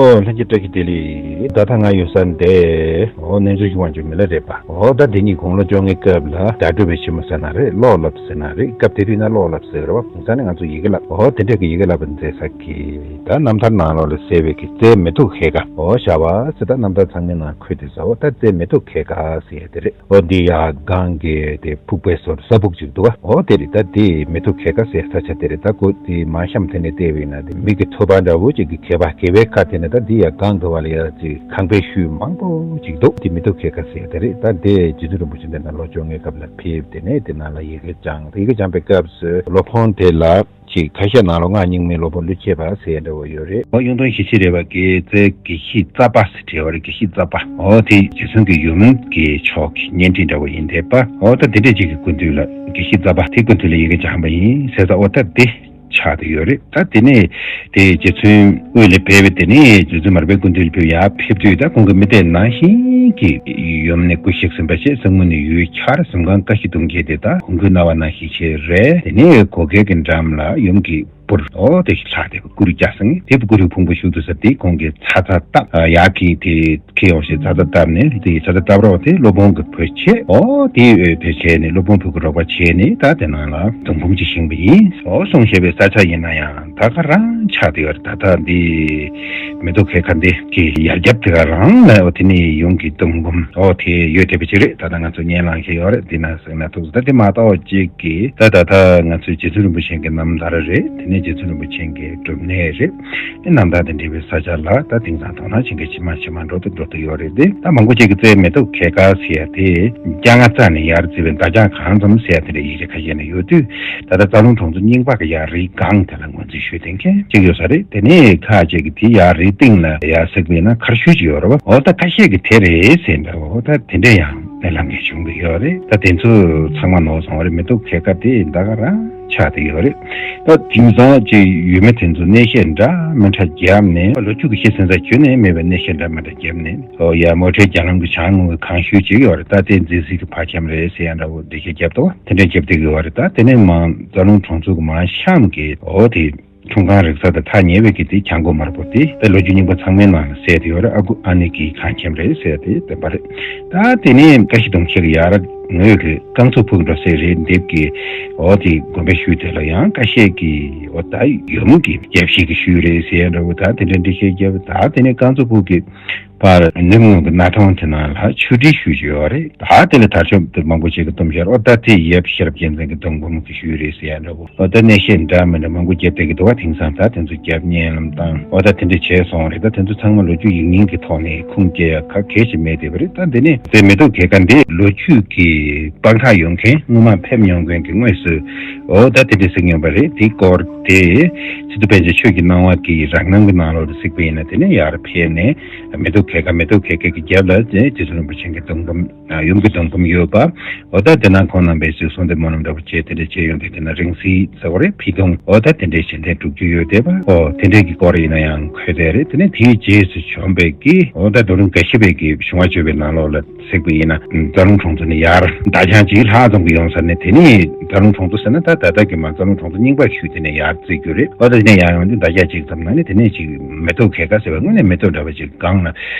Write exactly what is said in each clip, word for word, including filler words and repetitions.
ཨོ་ལྷན་རྒྱས་བཀྲ་ཤིས་བདེ་ལེགས། ད་ལྟ་ང་ཡོད་ས་འདི་ཨོ་རྣལ་འབྱོར་གྱི་དབང་ཕྱུག་མི་ལ་རས་པ། ཨོ་ད་འདི་ཉིད་དགུང་ལོ་བཅོ་ལྔའི་སྐབས་ལ་བརྡ་སྤྲོད་པའི་ཆེན་མོ་ཟེར་ན་རེད། བློ་སློབ་ཟེར་ན་རེད། སྐབས་དེ་དུས་ན་བློ་སློབ་ཟེར་རེད་བ། དེང་སང་ནི་ང་ཚོ་ཡི་གེ་བསླབ། ཨོ་དེ་འདྲས་ཀྱི་ཡི་གེ་བསླབ་པ་མཛད་ས་གི། ད་རྣམ་ཐར་ནང་ལོགས་ལ་གསལ་བའི་གི་རྩེའི་མེ་ཏོག་ཁལ་ཁ། ཨོ་ཤ་བ་ཟེར། ད་རྣམ་ཐར་ཚང་མའི་ནང་འཁོད་དེ་ཟ། ཨོ་ད་རྩེའི་མེ་ཏོག་ཁལ་ཁ་ཟེར་ཡ་དེ་རེད། ཨོ་འདི་ཡ་སྒང་གི་དེ་ཕུག་པའི་ཟུར་ས་ཕུག་ཅིག་འདུག་ག། ཨོ་དེ་རེད། ད་དེ་མེ་ཏོག་ཁལ་ཁ་ཟེར་ས་ཆ་དེ་རེད། ད་ཁོ་དེ་མ་གཤམ་དེ་ནས་བལྟས་པ་ཡིན་ན་དེ་མི་གི་ཐོད་པ་འདྲ་བོ་ཅིག་གི་ཁལ་པ་གལ་པའི་ཁ་དེ་ནས། ད་འདི་ཡ་སྒང་དུ་བ་ལ་ཡ་ཅིག་ཁང་པའི་ཤུལ་མང་པོ་ཅིག་འདུག། དེ་མེ་ཏོག་ཁལ་ཁ་ཟེར་དེ་རེད། ད་དེ་རྗེ་བཙུན་རིན་པོ་ཆེ་འདི་ན་ལོ་བཅོ་ལྔའི་སྐབས་ལ་ཕེབས། དེ་ནས་དེ་ནང་ལ་ཡི་གེ་སྦྱངས། ཡི་གེ་སྦྱངས་པའི་སྐབས་སུ་སློབ་དཔོན་དེ་ལ་ཅིག་ཁ་ཤས་ནང་ལོགས་སྔགས་རྙིང་མའི་སློབ་དཔོན་ཀླུ་མཁྱེན་པ་ཟེར་ཡ་འདྲ་བོ་ཡོད་རེད། ཨོ་གཡུང་སྟོན་ཞི་བྱེད་རས་པ་གིས་རྩེ་དགེ་བཤེས་ཙ་པ་ཟེར་བྲིས་པ་རེད། དགེ་བཤེས་ཙ་པ། ཨོ་དེ་རྗེ་བཙུན་གྱི་ཡུམ་གྱི་ཕྱོགས་ཀྱི་གཉེན་སྒྲིག་འདྲ་བོ་ཡིན་བསྡད་པ། ཨོ་ད་དེ་འདྲས་ཅིག་གི་སྐུ་མདུན་ལ་དགེ་བཤེས་ཙ་པ་དེ་སྐུ་མདུན་ལ་ཡི་གེ་སྦྱངས་པ་ཡིན་ཟེར་ཙང་། ཨོ་ད་དེ་ཆགས་བསྡད་ཡོད་རེད། ད་དེ་ནས་དེ་རྗེ་བཙུན་དབུས་ལ་ཕེབས་པའི་དེ་ནས་རྗེ་བཙུན་མར་པའི་སྐུ་མདུན་ལ་ཕེབས། ཡར་ཕེབས་དུས་ད་ཁོང་གི་མི་སྡེ་ནང་བཞིན་གྱི་ཡུམ་ནི་སྐུ་གཤེགས་ཟིན་པ་བྱས། གསང་ངུ་ནི་ཡུལ་གྱར། གཟིམ་ཁང་ཀ་བཞི་གདུང་བརྒྱད་དེ་ད་ཧོང་ཀུན་སྣང་བ་ནང་བཞིན་བྱས་རེད། དེ་ནས་གོ་གལ་གྱི་འགྲམ་ལ་ཡུམ་གྱི་སྤུར་ཨོ་དེ་ཞིག་ལྷག་བསྡད་པ། སྐུ་རུ་བཅའ་སོང་། དེ་སྐུ་རུའི་ཕུང་པོ་བཞུགས་འདུག་ས་དེ་ཁོང་གིས་ཚ་ཚ་བཏབ། ཡར་གྱི་དེ་ཁྱེར་ཡོང་བྱས་ཚ་ཚ་བཏབ་ནས། དེ་ཚ་ཚ་བཏབ་རོགས་དེ་སློབ་དཔོན་གྱི་བུ་བྱས། ཨོ་དེ་དེ་བྱས་ནས་སློབ་དཔོན་བུ་གི་རོགས་པ་བྱས་ནས་ད་དེ་ནང་ལ་གདུང་འབུམ་ཅིག་བཞེངས་པ་ཡིན། ཨོ་གསུང་བཤད་པའི་ས་ཆ་ཡིན་ན་ཡང་ད་ག་རང་ཆགས་བསྡད་ཡོད་རེད། ད་ལྟ་འདི་མེ་ཏོག་ཁལ་ཁ་འདི་གི་ཡར་རྒྱབ་དེ་ག་རང་ལ་ཨོ་དེ་ནས་ཡུམ་གྱི་གདུང་འབུམ་ཨོ་དེ་ཡོད་བསྡད་པ་ཅིག་རེད། ད་ལྟ་ང་ཚོ་སྙན་ལམ་ཞིག་ཡོད་རེད། འདི་ན་གཟིགས་ན་ཐུག་སོང་། ད་དེ་མ་གཏོགས་ཅིག་གི་ད་ད་ལྟ་ང་ཚོའི་རྗེ་བཙུན་རིན་པོ་ཆེ་གི་རྣམ་ཐར་རེད། དེ་ནས་རྗེ་བཙུན་རིན་པོ་ཆེ་གི་སྒྲུབ་གནས་རེད། རྣམ་ཐར་དང་འབྲེལ་བའི་ས་ཆ་ལ་ད་དེང་སང་དོ་སྣང་བྱེད་མཁན་ཇེ་མང་ཇེ་མང་འགྲོ་དུ་འགྲོ་དུ་ཡོད་རེད། དེ་ད་མང་པོ་ཅིག་གི་རྩེའི་མེ་ཏོག་ཁལ་ཁ་ཟེར་ཡ་དེ་རྒྱ་ང་རྩ་ནས་ཡར་བརྩིས་པའི་མདའ་རྒྱང་གང་ཙམ་ཟེར་ཡ་དེ་འདྲ་ཡིག་ཆ་ཁ་ཤས་ནས་ཡོད་དུས། ད་ལྟ་རྩ་རླུང་གྲོང་ཚོ་རྙིང་པ་གི་ཡར་རིའི་སྒང་དེ་ལ་ངོས་འཛིན་ཞུས་བསྡད་མཁན་ཅིག་ཡོད་ས་རེད། དེ་ནས་ཁ་ཅིག་གིས་དེ་ཡར་རིའི་སྟེང་ལ་ཡར་གཟིགས་པ་ཡིན་ན་མཁར་ཤུལ་ཅིག་ཡོད་རེད་བ། འོ་ད་ཁ་ཤས་ཀྱིས་དེ་རེད་ཟེར་འདྲ་བོ། ད་དེ་འདྲ་ཡང་སྣེ་ལེན་མཁན་བྱུང་གི་ཡོད་རེད། ད་དེ་ཚོ་ཚང་མ་ནོར་སོང་བ་རེད། མེ་ཏོག་ཁལ་ཁ་དེ་ད་ག་རང་ཆགས་བསྡད་ཡོད་རེད། ད་དེང་སང་ཅིག་ཡུལ་མི་དེ་ཚོ་གནས་བཤད་འདྲ་མི་འདྲ་བརྒྱབ་ནས། ལོ་རྒྱུས་ཀྱི་ཤེས་ཚན་ས་བརྒྱུད་ནས་མེད་པའི་གནས་བཤད་འདྲ་མི་འདྲ་བརྒྱབ་ནས། ཨོ་ཡ་མོ་ཊའི་རྒྱ་ལམ་གྱི་བྱང་ངོས་ཀྱི་ཁང་ཤུལ་ཅིག་ཡོད་རེད། ད་དེ་མཛེས་བཟོས་ཀྱི་ཕ་ཁྱིམ་རེད་ཟེར་ཡ་འདྲ་བོ་འགྲེལ་བཤད་བརྒྱབ་འདུག། དེ་འདྲ་བརྒྱབ་བསྡད་ཀྱི་ཡོད་རེད། ད་དེ་ནས་མར་རྩ་རླུང་གྲོང་ཚོ་གི་མར་གཤམ་གྱི་ཨོ་དེ་ཁྲུང་ཁང་རིག་གསར་དང་ཐག་ཉེ་བའི་གི་དེ་གྱང་གོག་དམར་པོ་དེ། ད་ལོ་རྒྱུས་རྙིང་པ་ཚང་མའི་ནང་ལ་གསལ་བསྡད་ཡོད་རེད། ཨ་ཁུ་ཨ་ནེ་གི་ཁང་ཁྱིམ་རེད་ཟེར་ཡ་དེ་བདེན་པ་རེད། ད་དེ་ནས་ཀ་བཞི་གདུང་བརྒྱད་ཀྱི་ཡར་ངོས་ཀྱི་རྐང་ཚུགས་ཕུག་འགྲོ་སའི་རི་ལྡེབས་ཀྱི་ཨོ་དེ་དགོན་པའི་ཤུལ་དེ་ལ་ཡང་ཀ་བཞི་གི་ཨོ་ད་ཡུམ་གྱི་རྒྱབ་བཞི་གི་ཤུལ་རེད་ཟེར་ཡ་འདྲ་བོ། ད་དེ་འདྲ་འགྲེལ་བཤད་བརྒྱབ། ད་དེ་ནས་རྐང་ཚུགས་ཕུག་གི་ཕར་ནུབ་ངོས་ཀྱི་གནའ་གྲོང་དེ་ནང་ལ་ཆོས་ཁྲིའི་ཤུལ་ཅིག་ཡོད་རེད། ད་དེ་ལ་དར་ལྕོག་དེ་མང་པོ་ཅིག་གི་བཏུམས་བཞག། ཨོ་ད་དེ་ཡབ་ཤེས་རབ་རྒྱལ་མཚན་གྱི་གདུང་འབུམ་གྱི་ཤུལ་རེད་ཟེར་ཡ་འདྲ་བོ། ཨོ་ད་གནས་བཤད་འདྲ་མི་འདྲ་མང་པོ་བརྒྱབ་བསྡད་ཀྱི་འདུག་བ། དེང་སང་ད་དེ་ཚོ་བརྒྱབ་སྙན་ལམ་བཏང་། ཨོ་ད་དེ་འདྲ་བྱས་སོང་རེད། ད་དེ་ཚོ་ཚང་མ་ལོ་རྒྱུས་ཡིག་རྙིང་གི་ཐོག་ནས་ཁུངས་སྐྱེལ་ཡ་ག་གེ་ཞིག་མེད་བསྡད་པ་རེད། ད་འདི་ནས་དེ་མེ་ཏོག་ཁལ་ཁ་འདི་ལོ་རྒྱུས་ཀྱི་དཔང་རྟགས་ཡོད་མཁན་སྔོན་མ་ཕེབས་མྱོང་མཁན་གྱི་དངོས་སུ་ཨོ་ད་དེ་འདྲ་གཟིགས་མྱོང་པ་རེད། དེའི་སྐོར་དེ་སི་ཏུ་པཎ་ཆེན་ཆོས་ཀྱི་སྣང་བ་གི་རང་རྣམ་གྱི་ནང་ལོགས་ལ་གཟིགས་པ་ཡིན་ན། དེ་ནས་ཡར་ཕེབས་ནས་མེ་ཏོག་ཁལ་ཁ་མེ་ཏོག་ཁལ་ཁ་གི་རྒྱབ་ལ་དེ་རྗེ་བཙུན་རིན་པོ་ཆེ་གི་གདུང་འབུམ། ཡུམ་གྱི་གདུང་འབུམ་ཡོད་པ། འོ་ད་དེ་ན་ཁོང་རྣམ་པས་ཅིག་གསུང་དེབ་སྨོན་ལམ་འདྲ་པོ་བྱས་དེ་འདྲ་བྱས་ཡོང་དུས། དེ་ན་རིང་བསྲེལ་ཟེར་བ་རེད། ཕུད་དུང་། འོ་ད་དེ་འདྲའི་ཞལ་འདོན་སྒྲུབ་རྒྱུ་ཡོད་བསྡད་པ། ཨོ་དེ་འདྲའི་གི་སྐོར་ཡིན་ན་ཡང་འཁོད་བསྡད་རེད། དེ་ནས་དེའི་རྗེས་སུ་བྱོན་པའི་གི་འོ་ད་རྡོ་རིང་དགའ་བཞི་པའི་གི་བྱུང་བ་བརྗོད་པའི་ནང་ལོགས་ལ་གཟིགས་པ་ཡིན་ན། རྩ་རླུང་གྲོང་ཚོ་ནས་ཡར་མདའ་རྒྱང་གཅིག་ལྷག་ཙམ་གྱི་ཡོང་ས་ནས། དེ་ནས་རྩ་རླུང་གྲོང་ཚོ་ཟེར་ན་ད་ད་ལྟ་གི་མར་རྩ་རླུང་གྲོང་ཚོ་རྙིང་པ་ཞུས་དེ་ནས་ཡར་བརྩི་རྒྱུ་རེད། འོ་ད་དེ་ནས་ཡར་ཡོང་དུས་མདའ་རྒྱང་གཅིག་ཙམ་ནང་ནས་དེ་ནས་ཅིག་མེ་ཏོག་ཁལ་ཁ་ཟེར་བའི་དངོས་གནས་མེ་ཏོག་འདྲ་བ་ཅིག་སྒང་ལ་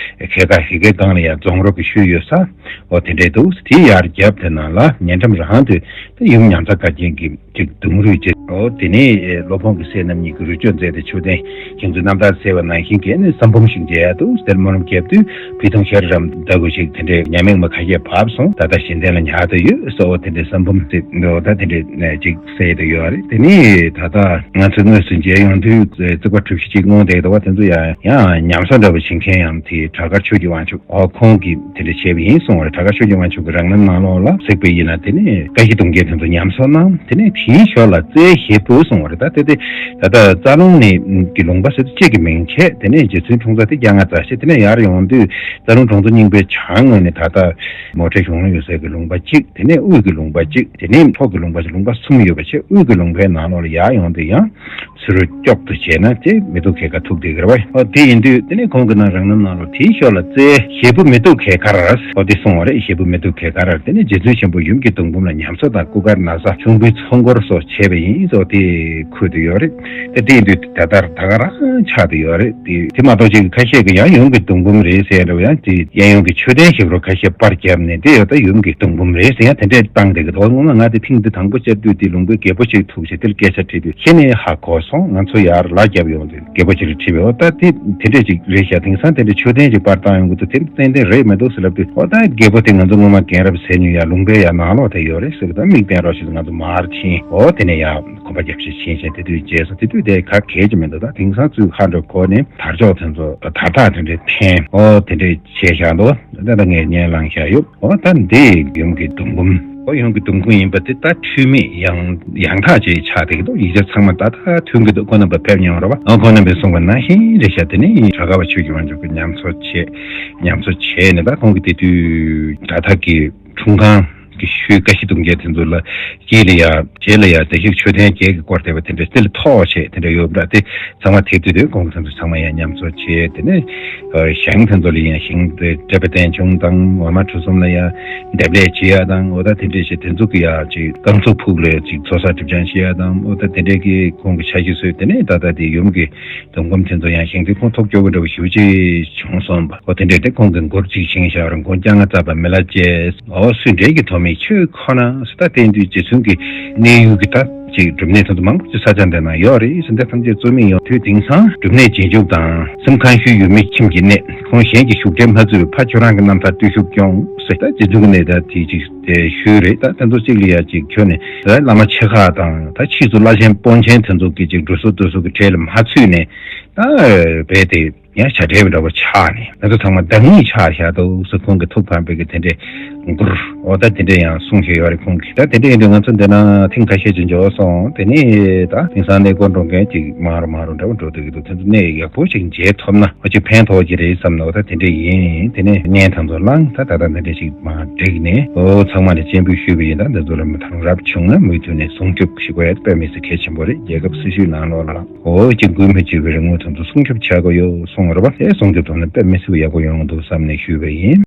ཁལ་ཁ་ཧི་ཁའི་སྒང་ལ་ཡང་རྫོང་རོགས་ཀྱི་ཤུལ་ཡོད་ས། འོ་དེ་འདྲས་འདུག། དེའི་ཡར་རྒྱབ་དེ་ནང་ལ་ཉེ་འགྲམ་རང་དུ་དེ་ཡུམ་ཉང་ཚ་དཀར་རྒྱན་གྱི་ཅིག་གདུང་རུས་ཅིག། འོ་དེ་ནས་སློབ་དཔོན་གྱི་སྲས་རྣམ་གཉིས་ཀྱི་རུས་མཆོག་མཛད་དེ་མཆོད་རྟེན་ཁྱེད་ཚོའི་རྣམ་ཐར་གསལ་བ་ནང་བཞིན་གྱི་ནི་གསང་འབུམ་ཞིག་མཇལ་ཡ་འདུག་ཟེར་སྨོན་ལམ་བརྒྱབ་དུས། ཕུད་དུང་ཤར་རམ་ཟླ་དགུ་ཞིག་དེ་འདྲས་ཉ་མིག་མ་ཁ་ཤས་བབས་སོང་། ད་ལྟ་གཞན་དོན་ལ་ཉར་དུ་ཡོད་སོ། འོ་དེ་འདྲས་གསང་འབུམ་ཟེར་འདུག། ད་དེ་འདྲས་ཅིག་གསལ་དུ་ཡོད་རེད། དེ་ནས་ད་ལྟ་ང་ཚོས་དངོས་སུ་མཇལ་ཡོང་དུས་རྩིག་པ་གྲུ་བཞི་ཅིག་མངོན་བསྡད་འདུག་བ། དེ་ཚོ་ཡང་ཡང་ཉམས་གསོ་འདྲ་བོ་བྱེད་མཁན་ཡང་དེ་བྲག་དཀར་ཆོས་ཀྱི་དབང་ཕྱུག། ཨོ་ཁོང་གིས་དེ་འདྲ་བྱས་པ་ཡིན་གསུངས་པ་རེད། བྲག་དཀར་ཆོས་ཀྱི་དབང་ཕྱུག་གི་རང་རྣམ་ནང་ལོགས་ལ་གཟིགས་པ་ཡིན་ན། དེ་ནས་ཀ་བཞི་གདུང་བརྒྱད་དེ་ཚོ་ཉམས་གསོ་གནང་། དེ་ནས་དེའི་ཞོར་ལ་རྩེའི་ཞེ་ཕུག་གསུངས་པ་རེད། ད་དེ་དེ་ད་ལྟ་རྩ་རླུང་ནས་ཀྱི་ལུང་པ་ཟེར་དུས་གཅིག་གི་མིང་བྱས། དེ་ནས་རྗེ་བཙུན་འཁྲུངས་ས་དེ་རྒྱ་ང་རྩ་ཞེས། དེ་ནས་ཡར་ཡོང་དུས་རྩ་རླུང་གྲོང་ཚོ་རྙིང་པའི་བྱང་ངོས་ནས་ད་ལྟ་མོ་ཊའི་གཞུང་ལམ་ཡོད་སའི་གི་ལུང་པ་གཅིག། དེ་ནས་དབུས་ཀྱི་ལུང་པ་གཅིག། དེ་ནས་ཐོག་གི་ལུང་པ་གཅིག། ལུང་པ་གསུམ་ཡོད་པ་བྱས། དབུས་ཀྱི་ལུང་པའི་ནང་ལོགས་ལ་ཡར་ཡོང་དུས་ཡང་། ཚུ་རོལ་ཀྱོག་ཏུ་བྱས་ན་དེ་མེ་ཏོག་ཁལ་ཁ་ཐུག་བསྡད་ཀྱི་རེད་བ། ཨོ་དེ་ཡིན་དུས་དེ་ནས་ཁོང་གི་ནང་རང་རྣམ་ནང་ལོགས་དེའི་ཞོར་ལ་རྩེའི་ཞེ་ཕུག་མེ་ཏོག་ཁལ་ཁ་ར། ཨོ་དེ་གསུངས་པ་རེད། ཞེ་ཕུག་མེ་ཏོག་ཁལ་ཁ་ར། དེ་ནས་རྗེ་བཙུན་ཆེན་པོ་ཡུམ་གྱི་གདུང་འབུམ་ལ་ཉམས་གསོ་དང་སྐུ་མཁར་ན་བཟའ་ཁྱུང་པོའི་ཚོགས་འཁོར་སོགས་བྱས་པ་ཡིན། ཚོ་དེ་འཁོད་དུ་ཡོད་རེད། དེ་དེ་དུས་ད་ལྟར་ད་ག་རང་ཆགས་དུ་ཡོད་རེད། དེ་དེ་མ་གཏོགས་ཅིག་ཁ་ཤས་ཀྱི་ཡང་ཡུམ་གྱི་གདུང་འབུམ་རེད་ཟེར་འདྲ་བ་ཡང་དེ་གཡས་གཡོན་གྱི་མཆོད་རྟེན་ཞིག་རུ་ཁ་ཤས་པར་བརྒྱབ་ནས་དེ་ཡོད་ད་ཡུམ་གྱི་གདུང་འབུམ་རེད་ཟེར་ཡང་དེ་འདྲས་བཏང་བསྡད་ཀྱི་འདུག་ངོ་མ་ང་དེ་ཐེངས་འདི་དང་པོ་བཅར་དུས་དེ་ལུང་པའི་རྒད་པོ་ཅིག་ཐུག་བྱས་དེར་སྐད་ཆ་དྲིས་དུས་ཁྱེད་ནས་ཧ་གོ་སོང་། ང་ཚོ་ཡར་ལ་བརྒྱབ་ཡོང་དུས་རྒད་པོ་ཅིག་ལ་དྲིས་པས། འོ་ད་དེ་དེ་འདྲས་ཅིག་རེད་ཤག་དེང་སང་དེ་འདྲས་མཆོད་རྟེན་ཅིག་པར་བཏང་ཡོང་གི་འདུག་དེ་ཏན་ཏན་རེད་མི་འདུག་ཟེར་ལབ་དུས། འོ་ད་རྒད་པོ་དེ་ང་ཚོ་སྔོན་མ་རྒན་རབས་ཟེར་མྱོང་ཡ། ལུང་པའི་ཡ་ནང་ལོགས་དེ་ཡོད་རེད་ཟེར་གི། ད་མིག་བསྟན་རོགས་ཞེས་ང་ཚོ་མར་ཕྱིན། འོ་དེ་ནས་ཡ་གོམ་པ་རྒྱབ་བྱས་ཕྱིན་བྱས་དེ་དུས་རྗེས་སུ་དེ་དུས་དེ་ག་གལ་ཅིག་མི་འདུག་ད་དེང་སང་ཚུར་ཁ་འགྲོ་གོ་ནས་དར་ལྕོག་དེ་ཚོ་དར་ཐག་དེ་འདྲས་འཐེན། འོ་དེ་འདྲས་བྱས་བཞག་འདུག་ད་ལྟ་ངས་བརྙན་བླངས་བཞག་ཡོད། འོ་ད་འདི་ཡུམ་གྱི་གདུང་འབུམ། འོ་ཡུམ་གྱི་གདུང་འབུམ་ཡིན་པ་དེ་ད་འཁྲུལ་མེད་ཡང་ཡང་དག་ཅིག་ཆགས་བསྡད་ཀྱི་འདུག་ཡིག་ཆ་ཚང་མ་ད་ད་མཐུན་གྱི་འདུག་ཁོང་རྣམ་པ་ཕེབས་མྱོང་རེད་བ། འོ་ཁོང་རྣམ་པས་གསུངས་པ་ནང་བཞིན་རེད་ཤག་དེ་ནས་ར་ག་བ་ཆོས་ཀྱི་དབང་ཕྱུག་གི་ཉམས་གསོ་བྱས། ཉམས་གསོ་བྱས་ནས་ད་ཁོང་གིས་དེ་དུས་དྲ་ཐག་གི་འཁྲུངས་ཁང་གི་ཤུལ་ཀ་ཤི་གདུང་རྒྱལ་དེ་ཚོ་ལ་དཀྱིལ་ལ་ཡ་རྗེས་ལ་ཡ་བདེ་གཤེགས་མཆོད་རྟེན་བརྒྱད་ཀྱི་སྐོར་དེ་བ་དེ་འདྲ་དེ་ལ་ཐོག་བྱས་དེ་འདྲ་ཡོད་པ་འདྲ། དེ་ཚང་མ་དེབ་དེ་དུས་ཁོང་གིས་དེ་ཚོ་ཚང་མ་ཡ་ཉམས་གསོ་བྱས། དེ་ནས་ཨ་ཞིང་དེ་ཚོ་ལ་ཡིན་ཞིང་དེ་བཀྲ་བྷེ་བསྟན་འབྱུང་དང་འོ་མ་གྲུ་གསུམ་ལ་ཡ་འདེབས་ལས་བྱེད་ཡ་དང་། འོ་ད་དེ་འདྲས་བྱས་དེ་ཚོ་གི་ཡ་ཅིག་རྐང་ཚུགས་ཕུག་ལ་ཅིག་ཚོགས་བསགས་སྒྲིབ་སྦྱང་བྱེད་ཡ་དང་། འོ་ད་དེ་འདྲས་ཀྱི་ཁོང་གི་ཆ་ཤས་བཟོས། དེ་ནས་ད་ལྟ་དེ་ཡུམ་གྱི་གདུང་འབུམ་དེ་ཚོ་ཡང་ཞིང་དེ་ཁོང་ཐོབ་སྐྱོ་བོ་འདྲ་བོ་ཞེ་པོ་ཅིག་བྱུང་སོང་བ། འོ་དེ་འདྲས་དེ་ཁོང་གི་མགུར་ཅིག་བཞེངས་བཞག་རུང་མགོན་སྐྱབས་མགོན་རྩ་བ་མི་ལ་གཅེས། འོ་སུ་འདྲས་ཀྱི་ཐོག་མའི་ཆོས་ཁོ་ན་སུ་ད་བསྟན་དུས་རྗེ་བཙུན་གྱི་གནས་ཡུལ་གྱི་ད་ཅིག་སྒྲུབ་གནས་དེ་ཚོ་མང་པོ་ཅིག་ས་ཆ་འདི་ན་ཡོད་རེད་ཟེར། འདི་ཐམས་ཅད་རྩོད་མེད་ཡོང་དུས་དེང་སང་སྒྲུབ་གནས་རྗེས་འཇུག་དང་སེམས་ཁམས་ཤུལ་ཡུལ་མི་ཁྱིམ་གྱི་གནས། ཁོང་གཞན་གྱི་བཞུགས་གྲལ་མ་ཚུད་པའི་ཕ་ཁྱོད་རང་གི་རྣམ་ཐར་བརྟུལ་ཞུགས་སྐྱོང་ཟེར། ད་རྗེ་བཙུན་གྱི་གནས་ད་དེ་ཅིག་དེ་ཤུལ་རེད། ད་དེ་ཚོ་གཅིག་ལ་ཡ་ཅིག་ཁྱོད་ནས་ད་བླ་མ་ཆེ་ཁག་དང་ད་ཕྱིས་སུ་བླ་ཆེན་དཔོན་ཆེན་དེ་ཚོ་གི་ཅིག་འགྲོ་སོ་སྡོད་སོ་གི་གྲལ་ལ་མ་ཚུད་ནས་ད་རྦད་དེ་ཡང་བྱ་བྲལ་བ་འདྲ་བོ་ཆགས་ནས་ང་ཚོ་ཚང་མ་བདག་ཉིད་ཆགས་བཞག་འདུག་ཟེར་ཁོང་གི་ཐུགས་ཕམ་པའི་གི་དེ་འདྲའི་མགུར། འོ་ད་དེ་འདྲ་ཡང་གསུངས་བཞིན་ཡོད་རེད་ཁོང་གིས། ད་དེ་འདྲ་ཡིན་དུས་ང་ཚོ་འདི་ན་ཐེངས་ཁ་ཤས་ཅིག་འབྱོར་སོང་། དེ་ནས་ད་དེང་སང་གནས་སྐོར་འགྲོ་མཁན་ཅིག་མང་རུ་མང་རུ་འདྲ་བོ་འགྲོ་བསྡད་ཀྱི་འདུག་དེ་ཚོ་གནས་ཡག་པོ་ཅིག་མཇལ་ཐུབ་ན་ཨ་ཅིག་ཕན་ཐོགས་ཀྱི་རེད་བསམ་ནས། འོ་ད་དེ་འདྲ་ཡིན། དེ་ནས་བརྙན་དང་ཚོ་བླངས། ད་ད་ལྟ་འདི་འདྲ་ཞིག་མར་བསྒྲིགས་ནས་འོ་ཚང་མ་ལ་སྤྱན་འབུལ་ཞུས་པ་ཡིན། ད་འདི་ཚོ་ལ་མི་དང་རབ་བྱུང་ན་མུ་མཐུད་ནས་སྲུང་སྐྱོབ་ཞིག་དགོས་ཡ་དཔེ་མི་སྲིད་གལ་ཆེན་པོ་རེད། རྒྱལ་ཁབ་སྲི་ཞུའི་ནང་ལོགས་ལ། འོ་ཅིག་འགུལ་མི་བྱེད་པའི་རིག་དངོས་དེ་ཚོ་སྲུང་སྐྱོབ་བྱ་དགོས་ཡོད་གསུངས་རེད་པ། དེ་སྲུང་སྐྱོབ་ཐོག་ནས་དཔེ་མི་སྲིད་པ་ཡག་པོ་ཡོང་གི་འདུག་བསམ་ནས་ཞུས་པ་ཡིན།